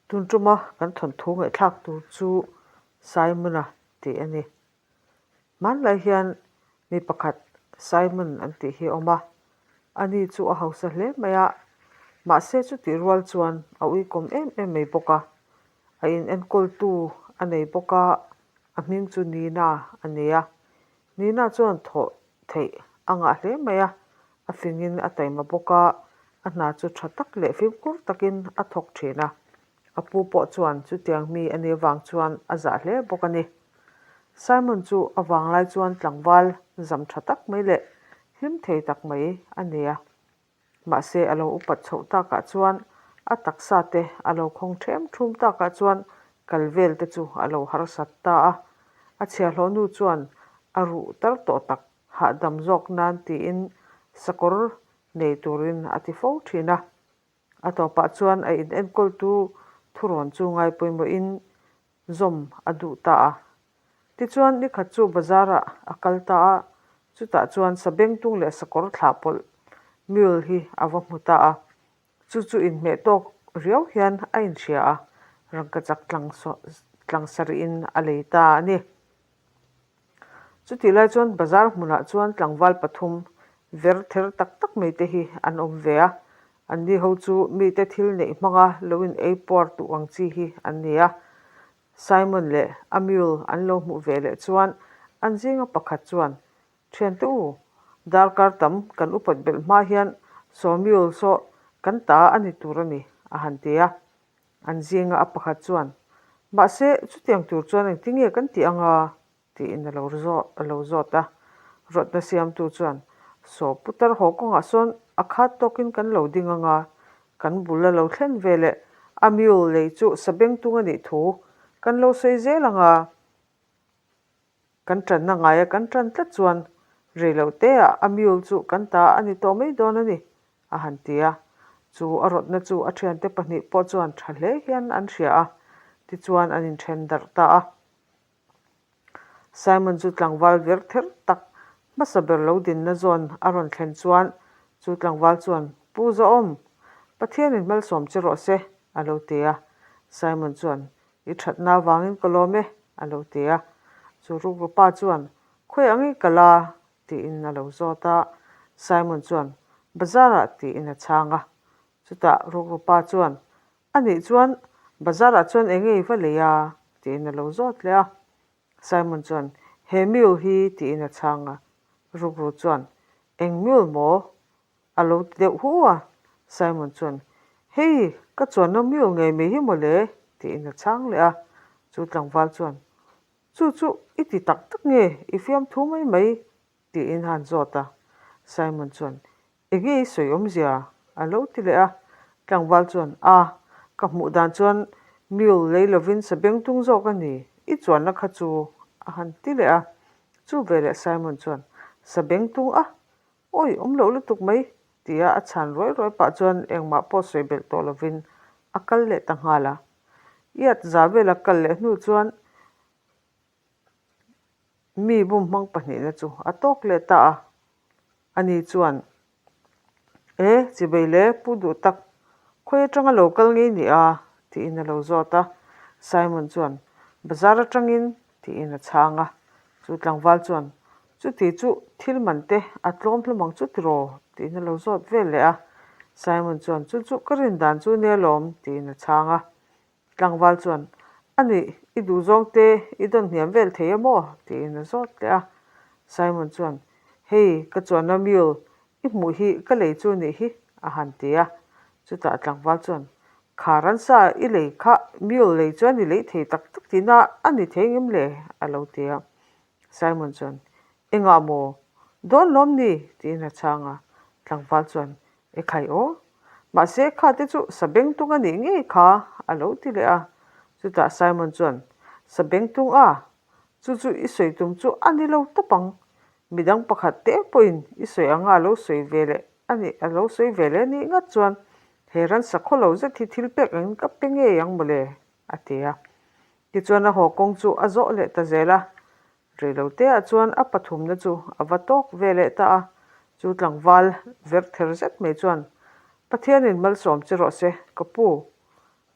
Tun tuma kan thawnthu ngaihthlak tur chu Simon-a tih a ni. Hmanlai hian mi pakhat Simon an tih hi a awm a, ani chu a hausa hle mai a, mahse chutih rual chuan a uikawm em em mai bawk a, a inenkawltu a nei bawk a, a hming chu Nina a ni a. Nina chuan thawh theih a ngah hle mai a, a fingin a taima bawk a, a hna chu tha tak leh fimkhur takin a thawk thin a, a pu pawh chuan chutiang mi a nih avang chuan a zah hle bawk a ni. Simon chu a vanglai chuan tlangval zam tha tak mai leh hlim thei tak mai a ni a. Mahse a lo upat chhoh takah chuan a taksa te a lo khawng ṭhem ṭhum takah chuan kal vel te chu a lo harsat ta a. A chhiahhlawh nu chuan a ruh tar tawh tak hahdam zawk nan tiin sakawr nei turin a ti fo ṭhin a. A tawpah chuan a in enkawltu thurawn chu ngaipawimawhin zawm a duh ta a. Tichuan nikhat chu bazar-ah a kal ta a, chutah chuan sabengtung leh sakawr thlah pawlh mule hi a va hmu ta a. Chu chu inhmeh tawk riau hian a inhria a, rangkachak tlang sarihin a lei ta a ni. Chutih lai chuan bazar hmunah chuan tlangval pathum ver ther tak tak mai te hi an awm ve a, anni ho chu mite thil neih hmanga lo in ei puar duh ang chi hi an ni a. Simon leh a mule an lo hmuh ve leh chuan an zinga pakhat chuan, Thiante u, darkar tam kan upat belh hma hian saw mule saw kan ta a ni tur a ni, a han ti a. An zinga a pakhat chuan, Mahse, chutiang tur chuan engtinge kan tih anga? tiin a lo a lo zawt a. Rawtna siamtu chuan, Saw putar haw kawngah sawn a khat tawkin kan lo ding anga, kan bul a lo thlen ve leh a mule lei chu sabengtung a nih thu kan lo sawi zel anga, Kan tanna ngaia kan tan tlat chuan reiloh teah a mule chu kan ta a ni tawh mai dawn a ni, a han ti a. Chu a rawtna chu a thiante pahnih pawh chuan tha hle hian an hria a, tichuan an inthen darh ta a. Simon chu tlangval ver ther tak hmasa ber lo dinna zawn a rawn thlen chuan chu tlangval chuan, Pu Zawhawm, Pathianin malsawm che rawh se, a lo ti a. Simon chuan, I thatna avangin ka lawm e, a lo ti a. Chu rukru pa chuan, Khawi ang i kal a? tiin a lo zawt a. Simon chuan, Bazar-ah tiin a chhang a. Chutah rukru pa chuan, A nih chuan bazar-ah chuan eng nge i va lei a? tiin a lo zawt leh a. Simon chuan, He mule hi tiin a chhang a. Rukru chuan, Eng mule maw? A lo ti deuh hu a, Simon chuan, Hei, ka chuanna mule ngei mai hi mawle, tiin a chhang leh a. Chu tlangval chuan, Chu chu i ti tak tak nge, i fiamthu mai mai, tiin a han zawt a. Simon chuan, Enge i sawi awmzia? a lo ti leh a. Tlangval chuan, A, ka hmuh dan chuan mule lei lovin sabengtung zawk a ni, i chuanna kha chu, a han ti leh a. Chu veleh Simon chuan, Sabengtung a, Awi, awm loh lutuk mai, tia a chhan ruai ruai pah chuan engmah pawh sawi belh tawh lovin a kal leh ta nghal a. Iat za vela kal leh hnu chuan mi bum hmang pahnihna chu a tawk leh ta a. Ani chuan, E, chibei le, pu duh tak, khawi atanga lo kal ngei ni a? tiin a lo zawt a. Simon chuan, Bazar atangin, tiin a chhang a. Chu tlangval chuan, Chuti chu thil man te a tlawm hlawm ang chu tiraw? tiin a lo zawt vel leh a. Simon chuan, Chu chu ka rin dan chu nia lawm, tiin a chhang a. Tlangval chuan, A nih, i duhzawng te i dawn hniam vel thei a maw? tiin a zawt leh a. Simon chuan, Hei, ka chuanna mule i hmuh hi ka lei chu nih hi, a han ti a. Chutah tlangval chuan, Kha ransa i lei kha mule lei chuan i lei thei tak tak tihna a ni thei ngem le? a lo ti a. Simon chuan, Engah maw? Dawn lawm ni? tiin a chhang a. Tlangval chuan, E khai aw. Mahse kha te chu sabengtung a nih ngei kha, a lo ti leh a. Chutah Simon chuan, Sabengtung a? Chu chu i sawi tum chu a ni lo tawp ang. Midang pakhat te pawhin i sawi anga a lo sawi ve leh a nih a lo sawi ve leh a nih ngat chuan he ransa khaw lo zet hi thil pek angin ka pe ngei ang mawle, a ti a. Tichuan a haw kawng chu a zawh leh ta zel a, reiloteah chuan a pathumna chu a va tawk ve leh ta a, chu tlangval ver ther zet mai chuan, Pathianin malsawm che rawh se, ka pu.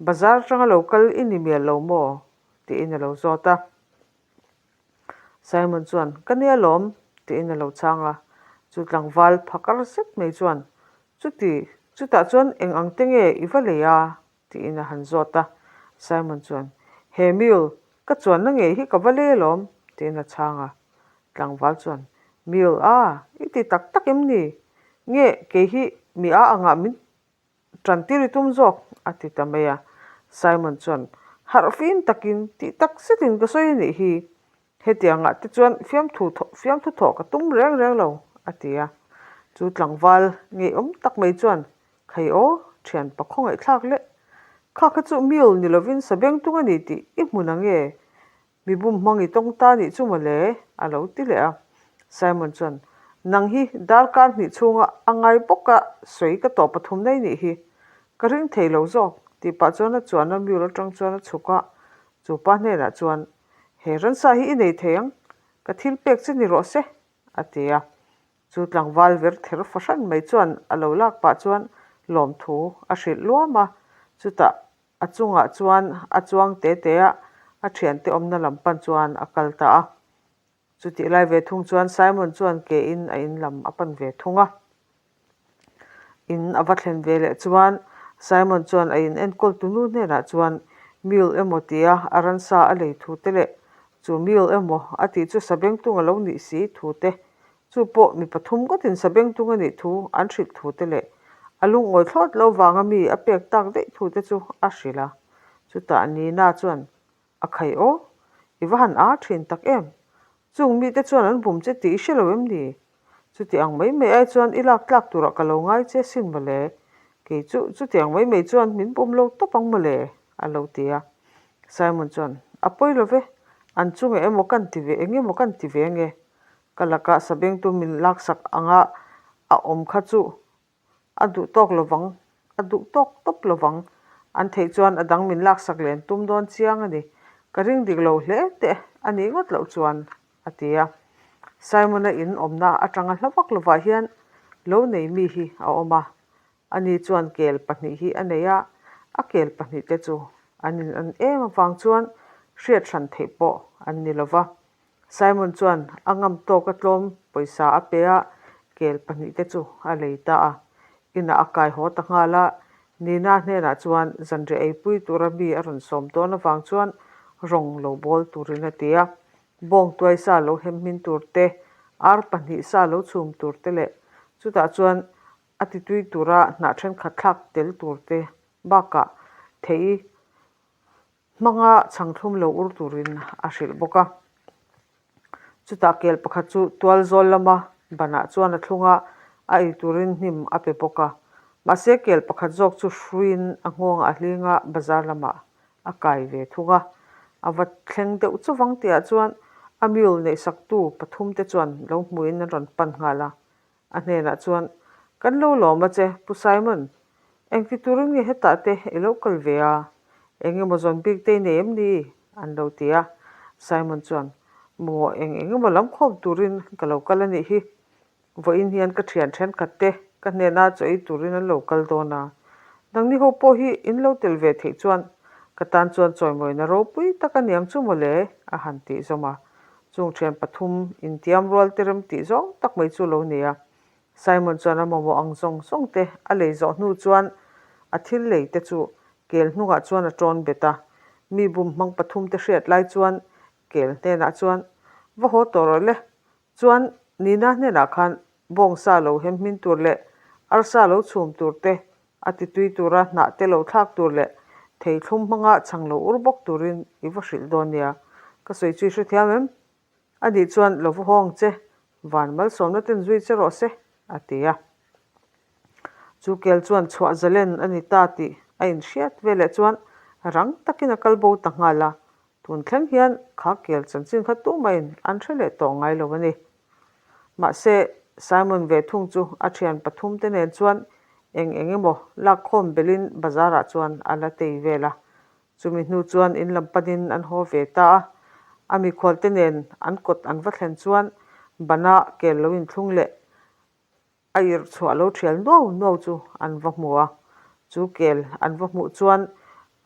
Bazar atanga lo kal i ni mial lo maw? tiin a lo zawt a. Simon chuan, Ka nia lawm, tiin a lo chhang a. Chu tlangval phakar zet mai chuan, Chuti, chutah chuan eng ang te nge i va lei a? tiin a han zawt a. Simon chuan, He mule, ka chuanna ngei hi ka va lei alawm, tiin a chhang a. Tlangval chuan, Mule a, i ti tak tak em ni? Nge kei hi mi a angah min Ṭan tir i tum zawk, a ti ta mai a. Simon chuan, Harh fim takin, tih tak zetin ka sawi a nih hi. Hetiangah te chuan fiamthu fiamthu thawh ka tum reng reng lo, a ti a. Chu tlangval ngeiawm tak mai chuan, Khai aw, ṭhianpa khawngaihthlak leh. Kha kha chu mule ni lovin sabengtung a ni tih i hmu na nge? Mi bum hmang i tawng ta nih chu mawle, a lo ti leh a. Simon chuan, Nang hi darkar hnih chhunga a ngai bawk a, sawi ka tawh pathum nei nih hi. Ka ring thei lo zawk, tih pah chuan a chuanna mule atang chuan a chhuk a, chu pa hnenah chuan, He ransa hi i nei thei ang, ka thil pek che ni rawh se, a ti a. Chu tlangval ver ther fahran mai chuan a lo lak pah chuan lawmthu a hrilh luam a, chutah A chungah chuan a chuang te te a, a thiante awmna lam pan chuan a kal ta a. Chutih lai ve thung chuan Simon chuan ke in a in lam a pan ve thung a. In a va thlen ve leh chuan Simon chuan a in enkawl tu nu hnenah chuan mule emaw tia a ransa a lei thu te leh chu mule emaw a tih chu sabengtung a lo nih si thu te Chu pawh mi pathum ngawtin sabengtung a nih thu an hrilh thu te leh a lungawi thlawt lo vanga mi a pek tak daih thu te chu a hrilh a. Chutah Nina chuan, A khai aw, i va han â thin tak em? Chung mite chuan an bum che tih i hre lo em ni? Chuti ang mai mai ai chuan i lak tlak turah ka lo ngai che sin mawle. Kei chu chuti ang mai mai chuan min bum lo tawp ang mawle, a lo ti a. Simon chuan, A pawi lo ve, an chungah emaw kan ti ve eng emaw kan ti ve ange? Ka lakah sabengtu min laksak anga a awm kha chu a duh tawk lovang, a duh tawk tawp lovang. An theih chuan a dang min laksak leh an tum dawn chiang a ni. Ka ring dik lo hle teh a nih ngawt loh chuan, a ti a. Simon-a in awmna atanga hla vak lovah hian lo nei mi hi a awm a. Ani chuan kel pahnih hi a nei a, a kel pahnih te chu an in an em avang chuan hriat hran theih pawh an ni lova. Simon chuan a ngam tawk a tlawm pawisa a pe a, kel pahnih te chu a lei ta a. Inah a kai haw ta nghal a, Nina hnenah chuan zanriah eipui tura mi a rawn sawm dawn avang chuan rawng lo bawl turin a ti a. Bawng tuai sa lo hem hmin tur te, ar pahnih sa lo chhum tur te leh chutah chuan a titui tura hnah thenkhat thlak tel tur te bakah thei Hmanga chhangthlum lo ur turin a hrilh bawk a. Chutah kel pakhat chu tual zawl lama banah chuan a thlung a, a ei turin hnim a pe bawk a. Mahse kel pakhat zawk chu hruiin a nghawngah a hling a, bazar lamah a kai ve thung a. A va thleng deuh chuvang tihah chuan a mule neihsaktu pathumte chuan lo hmuin an rawn pan nghal a. A hnenah chuan, Kan lo lawm a che, Pu Simon. Engti turin nge hetah te i lo kal ve a? Eng emaw zawn bik te i nei em ni? an lo ti a. Simon chuan, Maw, eng eng emaw lam khawm turin ka lo kal a nih hi. Vawiin hian ka thian thenkhat te ka hnena chaw ei turin an lo kal dawn a. Nangni ho pawh hi in lo tel ve theih chuan ka tan chuan chawimawina ropui tak a niang chu mawle, a han tih zawm a. Chung thian pathum intiam rual te rem tih zawng tak mai chu lo ni a. Simon chuan a mamawh ang zawng zawng te a lei zawh hnu chuan a thil lei te chu kel hnungah chuan a tawn bet a. Mi bum hmang pathum te hriat lai chuan kel hnenah chuan, Va haw tawh rawh le. Chuan Nina hnenah khan bawngsa lo hem hmin tur leh arsa lo chhum tur te A titui tura hnah te lo thlak tur leh thei thlum hmanga chhang lo ur bawk turin i va hrilh dawn nia. Ka sawi chu i hrethiam em? A nih chuan lo va hawng che, van malsawmna ten zui che rawh se, a ti a. Chu kel chuan chhuah zalen a ni ta tih a inhriat veleh chuan rang takin a kal bo ta nghal a, tun thleng hian kha kel chanchin kha tumahin an hre leh tawh ngai lo a ni. Mahse, Simon ve thung chu a thian pathum te nen chuan eng eng emaw lakkhawm belin bazar ah chuan a la tei vel a. Chumi hnu chuan in lam panin an haw ve ta a. A mikhual te nen an kawt an va thlen chuan bana kel lo inthlung leh a irh chhuah lo thial nuau nuau chu an va hmu a. Chu kel an va hmuh chuan.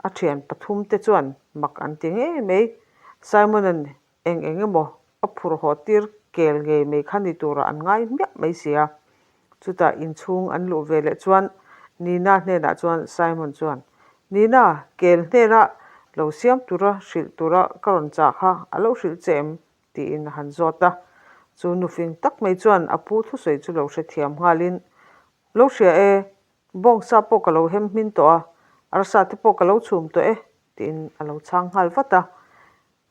A thian pathumte chuan mak an ti ngei mai. Simon-a'n eng eng emaw a phur haw tir kel ngei mai kha ni turah an ngai hmiah mai si a. Chutah inchhung an luh ve leh chuan Nina hnenah chuan Simon chuan, Nina, kel hnena lo siam tura hrilh tura ka rawn chah kha a lo hrilh che em? tiin a han zawt a. Chu nufing tak mai chuan a pu thusawi chu lo hrethiam nghalin, Lo hria e, bawngsa pawh ka lo hem hmin tawh a, arsa te pawh ka lo chhum tawh e, tiin a lo chhang nghal vat a.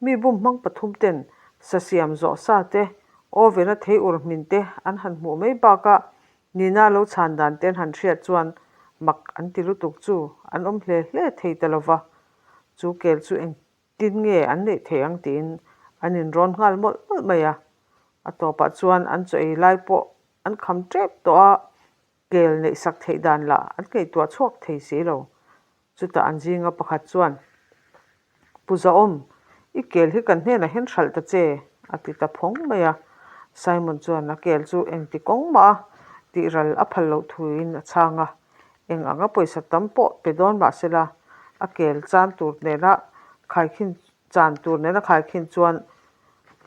Mi bum hmang pathum ten sa siam zawh sa te, oven a thei ur hmin te an han hmuh mai bakah Nina lo chhan dan te an han hriat chuan mak an ti lutuk chu an awm hle hle thei ta lo va. Chu kel chu engtin nge an neih theih ang tiin an inrawn nghal mawlh mawlh mai a. A tawpah chuan an chaw ei lai pawh an kham tep tawh a, kel neih sak theih dan lah an ngaihtuah chhuak thei si lo. Chutah an zinga pakhat chuan, Pu Zaawm, i kel hi kan hnenah hian hralh ta che, a ti ta phawng mai a. Simon chuan a kel chu engti kawng mah a tih ral a phal loh thuin a chhang a. Eng anga pawisa tam pawh pe dawn mah sela, a kel chan tur nena khaikhin chan tur nena khaikhin chuan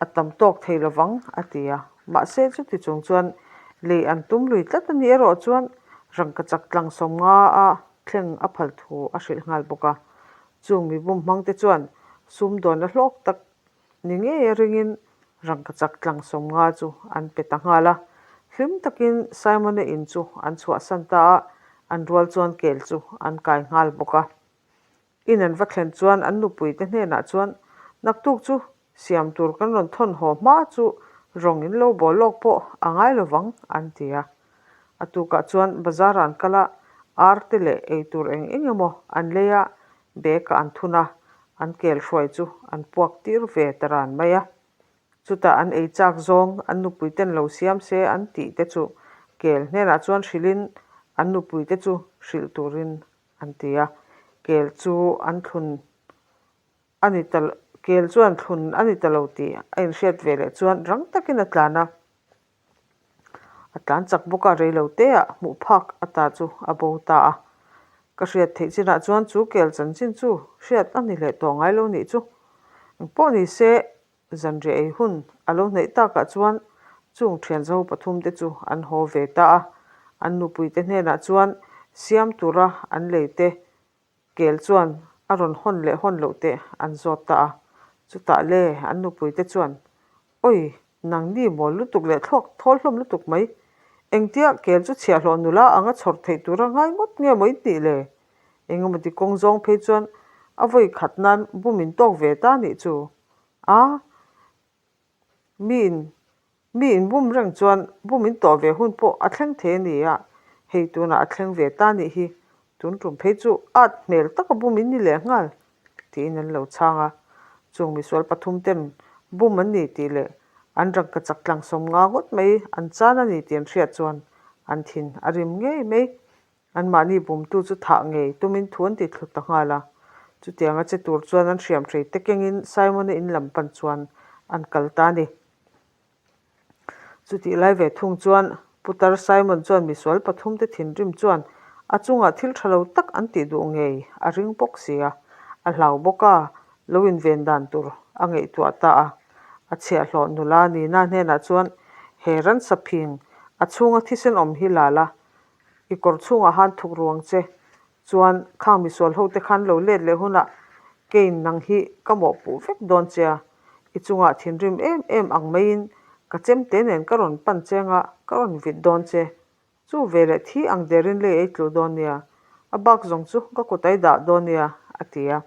a tam tawk thei lovang, a ti a. Mahse, chuti chung chuan lei an tum lui tlat a nih erawh chuan rangkachak tlang 50 a thleng a phal thu a hrilh nghal bawk a. Chung mi bum hmang te chuan sumdawnna hlawk tak ni ngei a ringin rangkachak tlang 50 chu an pe ta nghal a. Hlim takin Simon-a in chu an chhuahsan ta a, an rual chuan kel chu an kai nghal bawk a. In an va thlen chuan an nupuite hnenah chuan, Naktuk chu siam tur kan rawn thawn haw hma chu rawng in lo bawl lawk pawh a ngai lo vang, an ti a. A tukah chuan bazar ah an kal a, ar te leh ei tur eng eng emaw an lei a, bag ah an thun a, an kel hruai chu an puak tir ve ta ran mai a. Chutah an ei chak zawng an nupuiten lo siam se an tih te chu kel hnenah chuan hrilhin an nupuite chu hrilh turin an ti a, kel chu an thlun a ni ta kel chuan thlun a ni ta lo tih a inhriat ve leh chuan rang takin a tlan a, a tlan chak bawk a, reilo te ah hmuh phak ata chu a bo ta a, ka hriat theih chinah chuan chu kel chanchin chu hriat a ni leh tawh ngai lo nih chu engpawh ni se. Zanriah ei hun a lo hnaih takah chuan chung thian zo pathum te chu an haw ve ta a, an nupuite hnenah chuan siam tura an lei te kel chuan a rawn hawn leh hawn loh te an zawt ta a. Chutah le an nupuite chuan, Awi, nangni mawl lutuk leh thluak thawl hlawm lutuk mai, engtia kel chu chhiahhlawh nula anga chhawr theih tura ngai ngawt nge maw in tih le? Engemaw ti kawng zawng phei chuan a vawi khat nan bum in tawk ve ta nih chu. A, miin mi in bum reng chuan bum in tawh ve hun pawh a thleng thei a ni a, hei tunah a thleng ve ta nih hi, tun tum phei chu at hmel taka bum in ni leh nghal tiin an lo chhang a. Chung misual pathum ten bum an ni tih leh an rangka chak tlang 50 ngawt mai an chan a ni tih an hriat chuan an thin a rim ngei mai. Anmahni bumtu chu thah ngei tumin thu an ti thlu ta nghal a. Chutianga che tur chuan an hriam hrei te kengin Simon-a in lam pan chuan an kal ta a ni. Chutih lai ve thung chuan Putar Simon chuan misual pathum te thinrim chuan a chungah thil tha lo tak an tih duh ngei a ring bawk si a, a hlau bawk a, lo inven dan tur a ngaihtuah ta a. A chhiahhlawh nula Nina hnenah chuan he ransa phing a chhunga thisen awm hi la la, I kawr chhungah han thuk ruang che chuan khang misual ho te khan lo let leh hunah keiin nang hi ka mawhpuh vek dawn che a, i chungah thinrim em em ang maiin ka chemte nen ka rawn pan cheng a, ka rawn vit dawn che. Chu veleh thi ang derin lei ei tluh dawn nia, a bak zawng chu ka kut ai dah dawn nia, a ti a.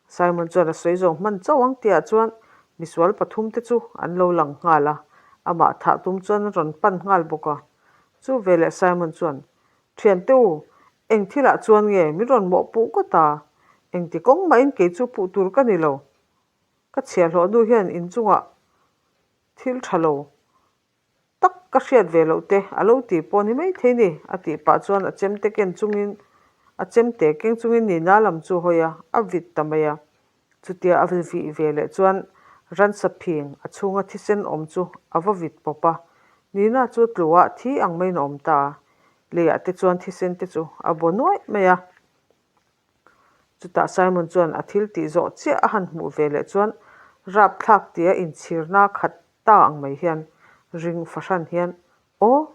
Simon chuan a sawi zawng hman chauh ang tihah chuan misual pathum te chu an lo lang nghal a, amah thah tum chuan a rawn pan nghal bawk a. Chu veleh Simon chuan, Thiante u, eng thilah chuan nge min rawn mawhpuh ngawt a? Engti kawng mahin kei chu puh tur ka ni lo. Ka chhiahhlawh nu hian inchungah thil tha lo tak ka hriat ve loh te a lo ti pawh ni maithei ni, a tih pah chuan a chemte ken chungin a chemte keng chungin Nina lam chu hawi a, a vit ta mai a. Chutia a vih ve leh chuan ransa phing a chhunga thisen awm chu a va vit pawp a, Nina chu tluah thi ang maiin a awm ta a, leiah te chuan thisen te chu a baw nuaih mai a. Chutah Simon chuan a thil tih zawh chiah a han hmuh ve leh chuan rapthlak tia inchhirna khat ta ang mai hian ring fahran hian, Aw,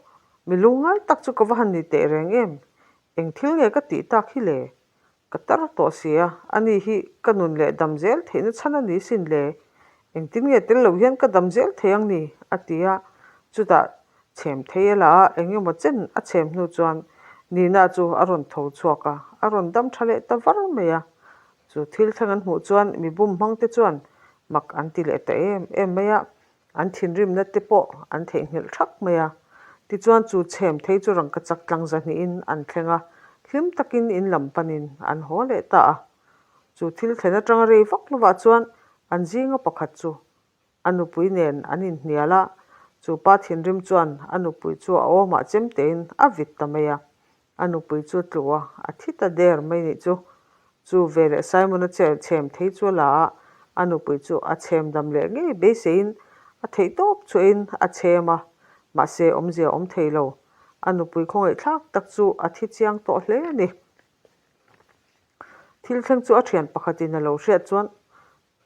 mi lungngai tak chu ka va han ni teh reng em? Eng thil nge ka tih tak hi le? Ka tar tawh si a, ani hi ka nun leh dam zel theihna chhan a ni sin le. Engtin nge tel lo hian ka dam zel thei ang ni? a ti a, chutah chhem thei a la a, eng emaw chen a chhem hnu chuan Nina chu a rawn tho chhuak a, a rawn dam tha leh ta var mai a. Chu thil thleng an hmuh chuan mi bum hmang te chuan mak an ti leh ta em em mai a, An thinrimna te pawh an theihnghilh thak mai a. Tichuan chu chhem thei chu rangkachak tlang zahnihin an thleng a, hlim takin in lam panin an haw leh ta a. Chu thil thlen atanga rei vak lovah chuan an zinga pakhat chu a nupui nen an inhnial a, chu pa thinrim chuan a nupui chu a awmah chem tein a vit ta mai a. A nupui chu a tlu a, a thi ta der mai nih chu. Chu veleh Simon-a chhem thei chu a la a, a nupui chu a chhem dam leh ngei beiseiin a theih tawp chhuahin a chhem a, mahse awmzia a awm thei lo. A nupui khawngaihthlak tak chu a thi chiang tawh hle a ni. Thil thleng chu a thian pakhatin a lo hriat chuan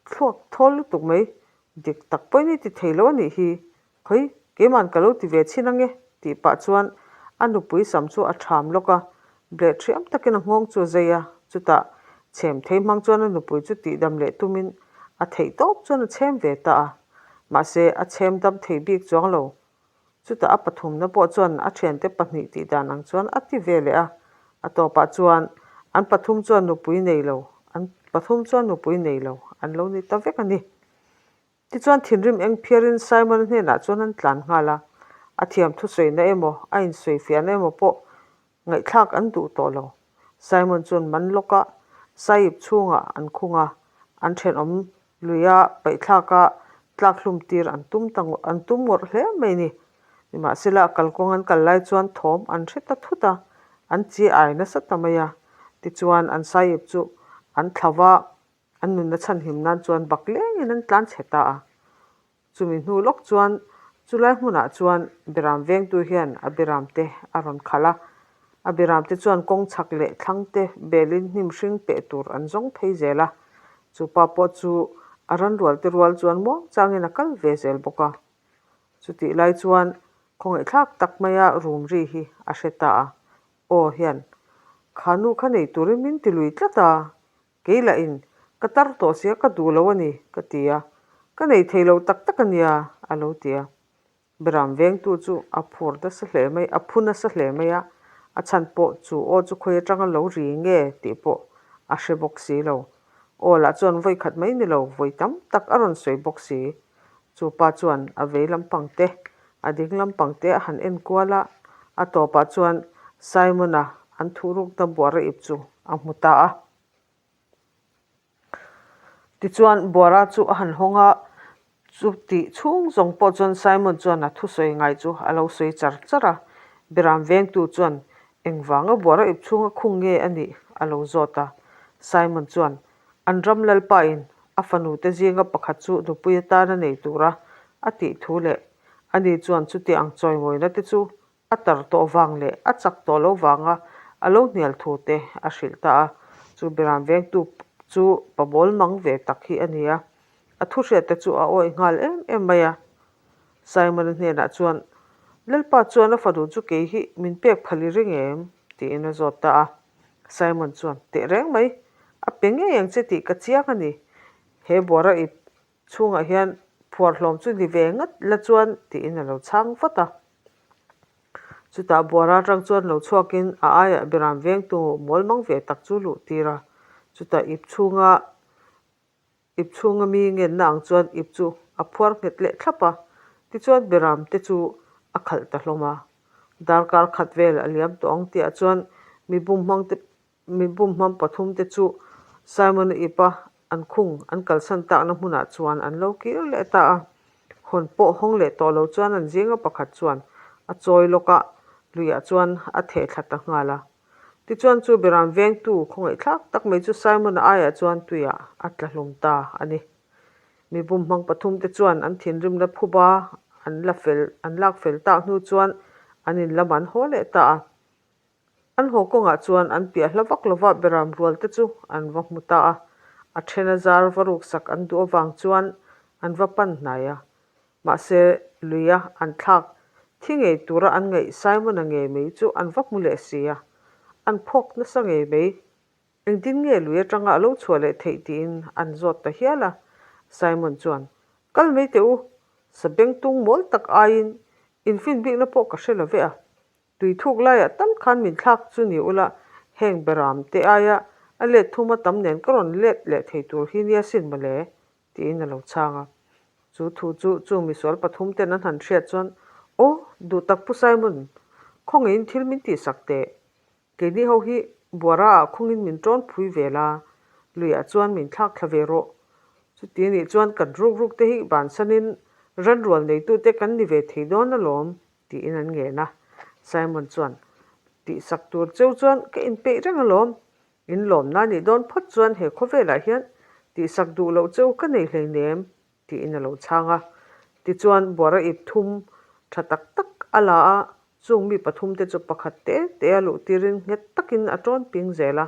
Thluak thawl lutuk mai, dik tak pawhin i ti thei lo a nih hi, khawi keima'n ka lo ti ve chhin ange tih pah chuan a nupui sam chu a ṭham lawk a, bleh ṭhiam takin a nghawng chu a zai a, chutah chhem thei hmang chuan a nupui chu tihdam leh tumin a theih tawp chuan a chhem ve ta a, mahse a chhem dam thei bik chuang lo. Chutah a pathumna pawh chuan a thiante pahnih tih dan ang chuan a ti ve leh a, a tawpah chuan an pathum chuan nupui nei lo, an pathum chuan nupui nei lo an lo ni ta vek a ni. Tichuan thinrim eng phiarin Simon-a hnenah chuan an tlan nghal a, a thiam thusawina emaw a insawifiahna emaw pawh Ngaihthlak an duh tawh lo. Simon chuan man lawk a, Saip chhungah an khung a, an thenawm luia paihthlaka tlak hlum tir an tum ta an tum ngawrh hle mai ni. Nimahsela kalkawng an kal lai chuan thawm an hre ta thut a, an chi ai nasa ta mai a. Tichuan an Saip chu an thla va, an nunna chhanhim nan chuan bak lengin an tlan chhe ta a. Chumi hnu lawk chuan chulai hmunah chuan Biram vengtu hian a Biram te a rawn khalh a. A Biram te chuan kawng chhak leh thlang te belin hnim hring peh tur an zawng phei zel a. Chu pa pawh chu a ranrual te rual chuan muang changin a kal ve zel bawk a. Chutih lai chuan khawngaihthlak tak maia rum ri hi a hre ta a. Aw hian, Kha nu kha nei turin min ti lui tlat a, Kei lahin, Ka tar tawh sia, ka duh lo a ni, ka ti a. Ka nei thei lo tak tak a nia, a lo ti a. Beram vengtu chu a phur nasa hle mai, a phu nasa hle mai a, a chhan pawh chu aw chu khawi atanga lo ri nge tih pawh a hre bawk si lo. Aw lah chuan vawi khat mai ni lo, vawi tam tak a rawn sawi bawk si. Chu pa chuan a vei lampang te, a ding lampang te a han en kual a, a tawpah chuan Simon-a an thuhrukna buara ip chu a hmu ta a. Tichuan buara chu a han hawng a, chutih chhung zawng pawh chuan Simon chuan a thusawi ngai chu a lo sawi char char a. Biram vengtu chuan engvanga buara ip chhunga khung nge a nih a lo zawt a. Simon chuan an ram lalpain a fanute zinga pakhat chu nupui atana nei tura a tih thu leh ani chuan chuti ang chawimawina te chu A tar tawh vang leh a chak tawh lo vanga a lo hnial thu te a hrilh ta a. Chu Biram vengtu chu pa bawl mang ve tak hi a ni a. A thu hriat te chu a awih nghal em em mai a. Simon-a hnenah chuan, Lalpa chuan a fanu chu kei hi min pek phal i ring em? tiin a zawt ta a. Simon chuan, Teh reng mai, a pe ngei ang che tih ka chiang a ni. He buara i chhungah hian phuar hlawm chu ni ve ngat la chuan tiin a lo chhang vat a. Chutah buara atang chuan lo chhuakin a aiah Biram vengtu mawl mang ve tak chu luh tir a. Chutah ip chhunga ip chhunga mi ngenna ang chuan ip chu a phuar nghet leh thlap a. Tichuan Biram te chu a khalh ta hlawm a. Darkar khat vel a liam tawh ang tihah chuan mi bum hmang te Mi bumhmam pathum te chu Simon-a ipa an khung an kalsan takna hmunah chuan an lo kir leh ta a. Hawn pawh hawng leh tawh lo chuan an zinga pakhat chuan a chawi lawk a, luiah chuan a theh thla ta nghal a. Tichuan chu Beram vengtu khawngaihthlak tak mai chu Simon-a aiah chuan tuiah a tla hlum ta a ni. Mi bumhmang pathum te chuan an thinrimna phuba an la fel an lak fel tak hnu chuan an in lam an haw leh ta a. An haw kawngah chuan an piah hla vak lova beram rual te chu an va hmu ta a, a thena zar va ruksak an duh avang chuan an va pan hnai a. Mahse, luia an thlak thi ngei tura an ngaih Simon-a ngei mai chu an va hmu leh si a, an phawk nasa ngei mai. Engtin nge lui atanga a lo chhuah leh theih tiin an zawt ta hial a. Simon chuan, Kal mai teh u, sabengtung mawl tak aiin infinbikna pawh ka hre lo ve a. Tui thuk laiah tal khan min thlak chu ni ula, heng beram te aia a let thuma tam nen ka rawn let leh thei tur hi nia sin mawle, tiin a lo chhang a. Chu thu chu chu misual pathum ten an han hriat chuan, Aw, duhtak Pu Simon, khawngaihin thil min tihsak teh. Keini ho hi buara ah khawngin min tawn phui ve la, luiah chuan min thlak thla ve rawh. Chuti anih chuan kan ruk ruk te hi bansanin ranrual neitute kan ni ve thei dawn alawm, tiin an ngen a. Simon chuan, Tihsak tur cheu chuan ka inpeih reng alawm. In lawmna nih dawn phawt chuan he khawvelah hian tihsak duh loh cheu ka nei hleinem, tiin a lo chhang a. Tichuan buara ip thum tha tak tak a la a, chung mi pathum te chu pakhat te te a luh tirin nghet takin a tawn ping zel a.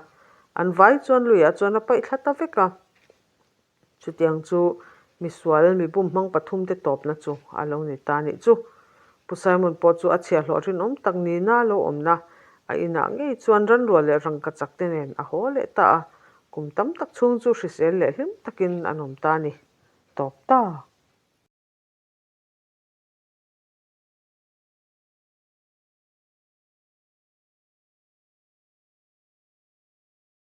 An vai chuan luiah chuan a paih thla ta vek a. Chutiang chu misual mi bum hmang pathum te tawpna chu a lo ni ta nih chu. Pu Simon pawh chu a chhiahhlawh rinawm tak nina lo awmna a inah ngei chuan ranrual leh rangkachak te nen a haw leh ta a, kum tam tak chhung chu hrisel leh hlim takin an awm ta a ni. Tawp ta.